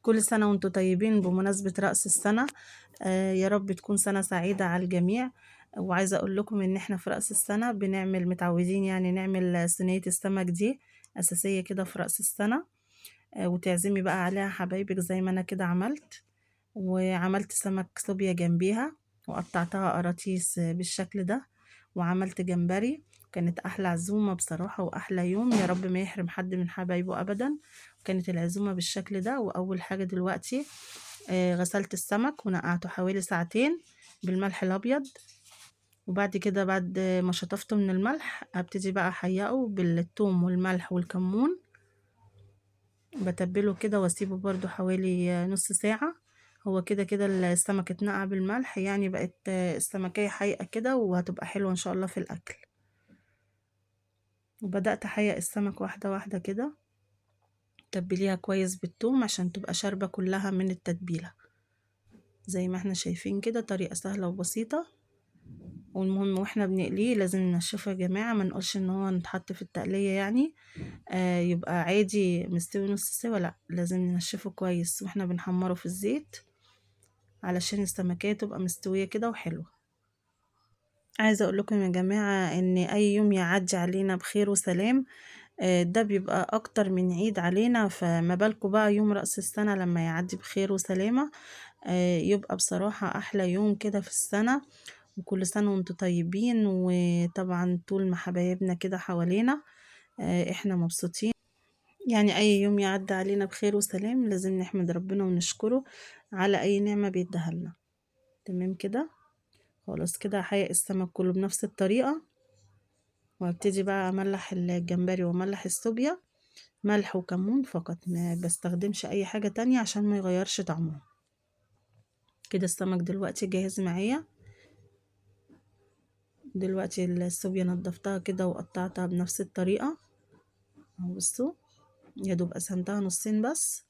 كل سنة وانتم طيبين بمناسبة رأس السنة. يا رب تكون سنة سعيدة على الجميع. وعايزة اقول لكم ان احنا في رأس السنة بنعمل، متعودين يعني نعمل صينية السمك دي أساسية كده في رأس السنة، وتعزمي بقى عليها حبايبك زي ما انا كده عملت. وعملت سمك صوبيا جنبيها وقطعتها قراطيس بالشكل ده، وعملت جمبري. كانت احلى عزومة بصراحة واحلى يوم، يا رب ما يحرم حد من حبايبه ابدا. كانت العزومة بالشكل ده. واول حاجة دلوقتي غسلت السمك ونقعته حوالي ساعتين بالملح الابيض، وبعد كده بعد ما شطفته من الملح ابتدي بقى احيقه بالثوم والملح والكمون، بتبله كده واسيبه برده حوالي نص ساعة. هو كده كده السمك اتنقع بالملح، يعني بقت السمكية حقيقة كده وهتبقى حلوة ان شاء الله في الاكل. وبدأت احيق السمك واحدة واحدة كده، تبليها كويس بالثوم عشان تبقى شاربة كلها من التتبيلة زي ما احنا شايفين كده. طريقة سهلة وبسيطة. والمهم واحنا بنقليه لازم ننشفه يا جماعة، ما نقولش ان هو نتحط في التقلية يعني يبقى عادي مستوي نص سوا، لا لازم ننشفه كويس واحنا بنحمره في الزيت علشان السمكية تبقى مستوية كده وحلوة. عايزة اقول لكم يا جماعة ان اي يوم يعدي علينا بخير وسلام ده بيبقى اكتر من عيد علينا، فما بالكم بقى يوم رأس السنة لما يعدي بخير وسلامة، يبقى بصراحة احلى يوم كده في السنة. وكل سنة وانتم طيبين، وطبعا طول ما حبايبنا كده حوالينا احنا مبسوطين. يعني اي يوم يعدي علينا بخير وسلام لازم نحمد ربنا ونشكره على اي نعمة بيديها لنا. تمام كده، خلاص كده هحيق السمك كله بنفس الطريقة، وابتدي بقى املح الجمبري واملح الصوبيا، ملح وكمون فقط، ما بستخدمش اي حاجة تانية عشان ما يغيرش طعمه. كده السمك دلوقتي جاهز معايا. دلوقتي الصوبيا نضفتها كده وقطعتها بنفس الطريقة اهو، بصوا يا دوب قسمتها نصين بس،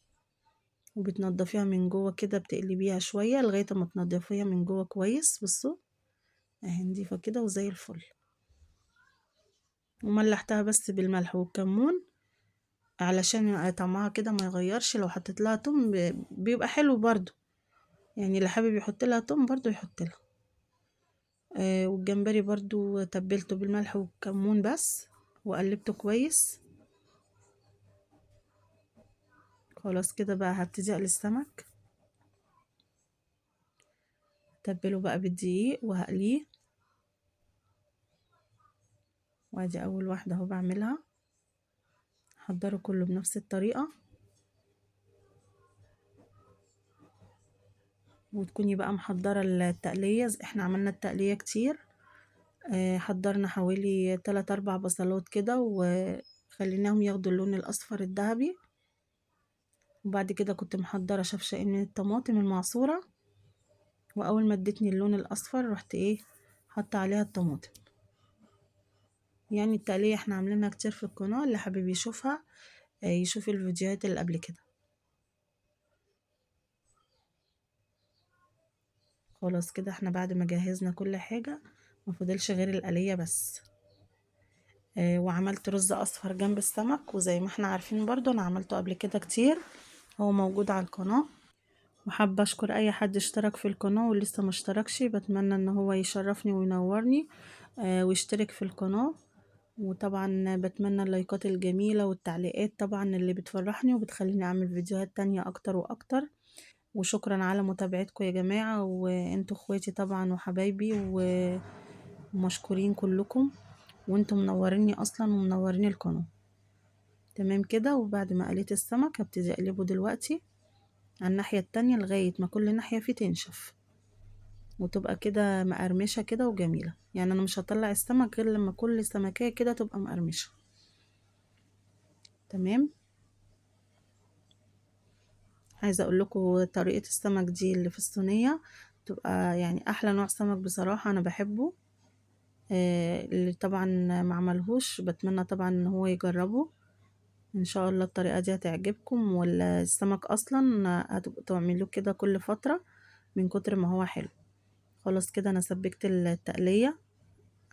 وبتنضفيها من جوه كده، بتقلبيها شوية لغاية ما تنضفيها من جوه كويس. بصوا اهي نضيفة كده وزي الفل. وملحتها بس بالملح والكمون علشان طعمها كده ما يغيرش. لو حطيت لها توم بيبقى حلو برضو، يعني اللي حابب يحط لها توم برضو يحط لها. والجمبري برضو تبلته بالملح والكمون بس وقلبته كويس. خلاص كده بقى هبتدي اقلي السمك، تبله بقى بالدقيق وهقليه. وادي اول واحده اهو بعملها، هحضره كله بنفس الطريقه. وتكوني بقى محضره التقليه، احنا عملنا التقليه كتير، حضرنا حوالي 3-4 بصلات كده وخليناهم ياخدوا اللون الاصفر الذهبي. وبعد كده كنت محضره شفشقين من الطماطم المعصوره، واول ما ادتني اللون الاصفر رحت حاطه عليها الطماطم. يعني التقليه احنا عاملينها كتير في القناه، اللي حابب يشوفها يشوف الفيديوهات اللي قبل كده. خلاص كده احنا بعد ما جهزنا كل حاجه ما فاضلش غير القليه بس. وعملت رز اصفر جنب السمك، وزي ما احنا عارفين برضو انا عملته قبل كده كتير، هو موجود على القناه. وحابه اشكر اي حد اشترك في القناه ولسه ما اشتركش، بتمنى ان هو يشرفني وينورني، ويشترك في القناه. وطبعا بتمنى اللايكات الجميله والتعليقات طبعا اللي بتفرحني وبتخليني اعمل فيديوهات تانية اكتر واكتر. وشكرا على متابعتكم يا جماعه، وانتوا اخواتي طبعا وحبايبي ومشكورين كلكم، وانتوا منوريني اصلا ومنورين القناه. تمام كده. وبعد ما قليت السمك هبتدي اقلبه دلوقتي على الناحيه التانية لغايه ما كل ناحيه فيه تنشف وتبقى كده مقرمشه كده وجميله. يعني انا مش هطلع السمك غير لما كل سمكيه كده تبقى مقرمشه. تمام. عايزه اقول لكم طريقه السمك دي اللي في الصينيه تبقى يعني احلى نوع سمك بصراحه، انا بحبه. اللي طبعا ما عملهوش بتمنى طبعا ان هو يجربه ان شاء الله. الطريقه دي هتعجبكم، والسمك اصلا هتبقوا تعملوه كده كل فتره من كتر ما هو حلو. خلاص كده انا سبكت التقليه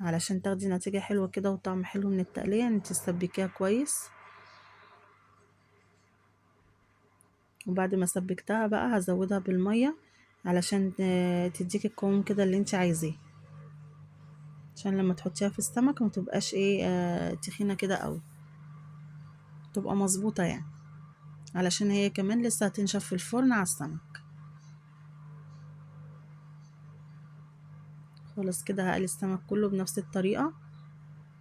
علشان تاخدي نتيجه حلوه كده وطعم حلو من التقليه، انت تسبكيها كويس. وبعد ما سبكتها بقى هزودها بالمية علشان تديك القوام كده اللي انت عايزاه، عشان لما تحطيها في السمك ما تبقاش ايه تخينة كده قوي، تبقى مظبوطة يعني، علشان هي كمان لسه هتنشف في الفرن على السمك. خلاص كده هقلي السمك كله بنفس الطريقة.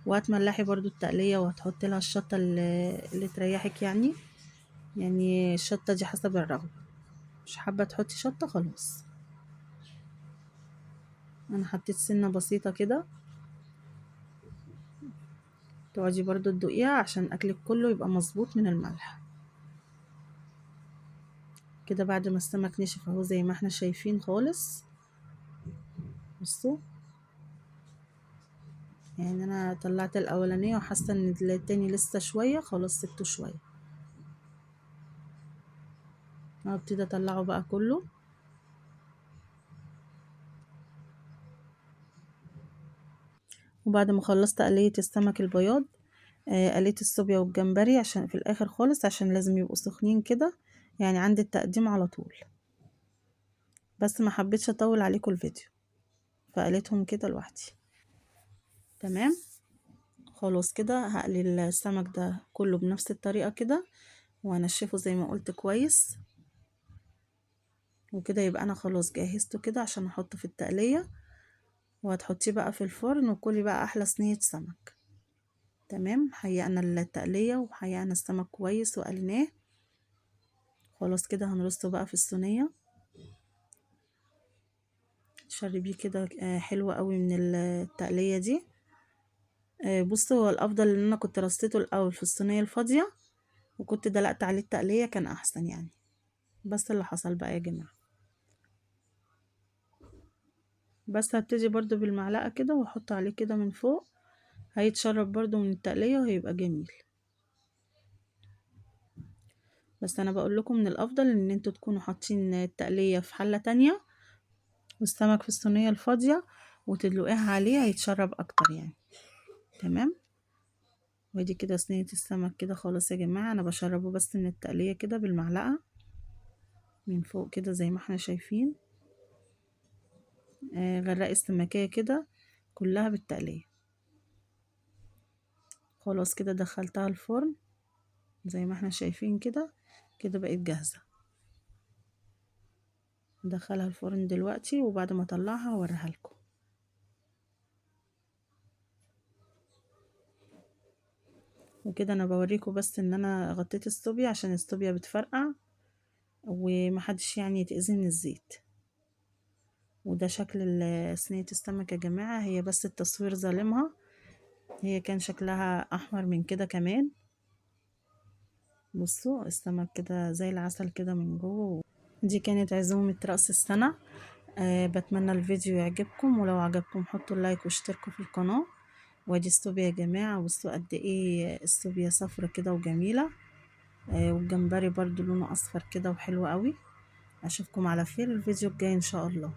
وهتملحي برضو التقلية وهتحطي لها الشطة اللي تريحك يعني، يعني الشطة دي حسب الرغبة، مش حابة تحطي شطة خلاص. انا حطيت سنة بسيطة كده، تقعدي برضو تدوقيها عشان اكلك كله يبقى مظبوط من الملح كده. بعد ما السمك نشف اهو زي ما احنا شايفين خالص، بصوا يعني انا طلعت الاولانية وحاسة ان التاني لسه شوية، خلاص سبته شوية. هبتدي اطلعه بقى كله. وبعد ما خلصت قلية السمك البياض، قليت الصوبيا والجمبري عشان في الاخر خالص، عشان لازم يبقوا سخنين كده يعني عند التقديم على طول، بس ما حبيتش اطول عليكم الفيديو فقليتهم كده لوحدي. تمام خلاص كده هقلي السمك ده كله بنفس الطريقة كده، وهنشفه زي ما قلت كويس وكده. يبقى انا خلاص جهزته كده عشان احطه في التقلية، وهتحطيه بقى في الفرن وكلي بقى احلى صينية سمك. تمام، حيقنا التقلية وحيقنا السمك كويس وقليناه. خلاص كده هنرصه بقى في الصينية. شربيه كده، حلو قوي من التقلية دي. بصوا هو الافضل ان انا كنت رصيته الاول في الصينية الفاضية وكنت دلقت عليه التقلية، كان احسن يعني. بس اللي حصل بقى يا جماعة، بس هبتدي برضو بالمعلقة كده واحط عليه كده من فوق، هيتشرب برضو من التقلية وهيبقى جميل. بس انا بقول لكم من الافضل ان انتوا تكونوا حاطين التقلية في حلة تانية والسمك في الصينية الفاضية وتدلقيها عليه، هيتشرب اكتر يعني. تمام، وادي كده صينية السمك كده خالص يا جماعة. انا بشربه بس من التقلية كده بالمعلقة من فوق كده زي ما احنا شايفين. غرقي السمكية كده كلها بالتقلية. خلاص كده دخلتها الفرن زي ما احنا شايفين كده، كده بقت جاهزة. ندخلها الفرن دلوقتي، وبعد ما اطلعها اوريها لكم. وكده انا بوريكم بس ان انا غطيت الصوبيا عشان الصوبيا بتفرقع ومحدش يعني يتأذي من الزيت. وده شكل صينية السمك يا جماعة، هي بس التصوير ظالمها، هي كان شكلها احمر من كده كمان. بصوا السمك كده زي العسل كده من جوه. دي كانت عزومة رأس السنة. بتمنى الفيديو يعجبكم، ولو عجبكم حطوا اللايك واشتركوا في القناة. وادي الصوبيا يا جماعة، بصوا قد ايه الصوبيا صفرة كده وجميلة، والجمبري برضو لونه اصفر كده وحلو قوي. اشوفكم على خير الفيديو الجاي ان شاء الله.